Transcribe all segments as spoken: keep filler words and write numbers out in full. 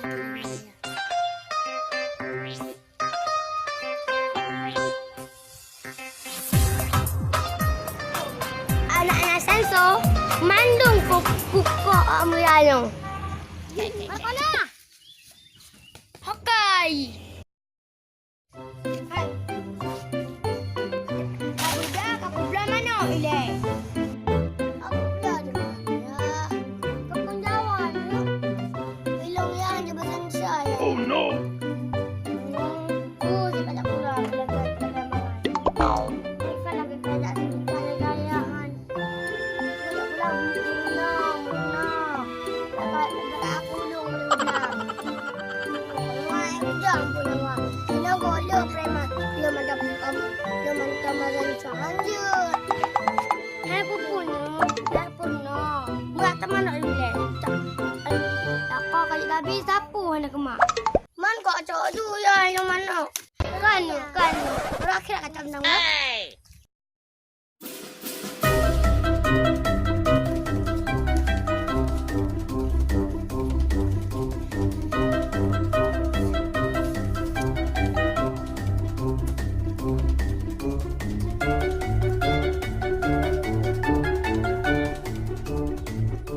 Anak-anak Sanso, mandum ku-, kukok awak muda nyoe. Hokai! Hai. Ka buda, ka peubloe manok ilée. Ka peubloe di mana? Ka pun Jawa ni. Ilong ya hanya bahasa Indonesia ya. Oh no. Hmm, oh, siapa tak pulang? Lagi ada makan. Ikan lagi banyak sih, banyak gaya kan. Pulang, pulang, pulang. Dapat, dapat aku dong, pulang. Wah, udah, ampun, wah. Kena gok le preman. Belum ada, belum ada makan lanjut. Hai, pupun, hai, pun, no. Buat teman nak ilek. Tak, tak kau kali gabi, sapu hana kemak. Man kok cok tu ya, yang mana? Kan, kan. Orang akhirat kata menang.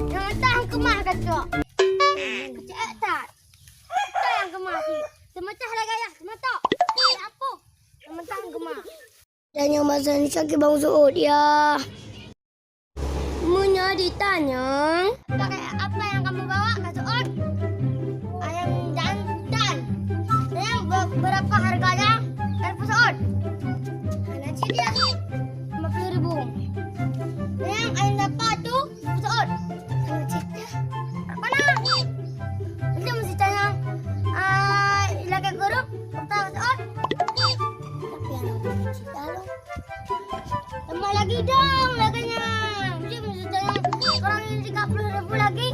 Nyang tahan keumah kacok. Kacok that. Kacok nyang keumah cit. Seumeucah lagèe yah, seumeutôk. Apoh. Nyang tahan keumah. Dan nyang masa ni sakit bang Suud, ya. Meunyoe ditanyong, pakai apa yang kamu bawa, Kak Suud? Ayam jantan. Yang be-, berapa harganya, Kak Suud? Hana cit ya. Lima puluh ribu. Yang ayam apa tu, Kak Suud? Hana cit ya. Apa nak? Itu mesti tanya, ah, ilakèe guru, Kak Suud. Tapi yang cit ya, lo. Tambah lagi dong lagèe nyan. Jadi maksudnya kurang tiga puluh ribu lagi.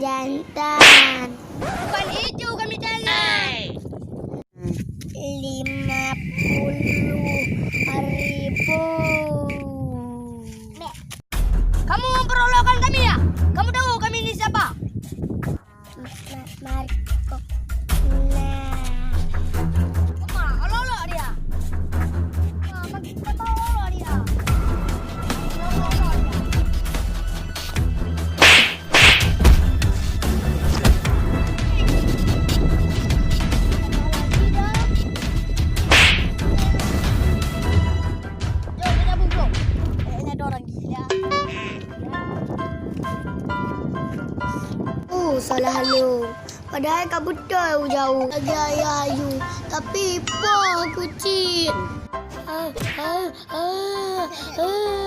Jantan. Bukan itu kami cari. Lima puluh ribu. Kamu memperolokkan kami ya? Kamu tahu kami ini siapa? Ma-, Marco. Nah. Wah, olok-olok dia. Wah, makin ketawa olok dia. Olok-olok dia. Jom, kita bungkuk. Kayaknya ada orang gila. Oh, salah lôn. Padahai ka beutôi u jaweueb. Lagèe ayah ayue, tapi poh kucing. Ah, ah, ah, ah.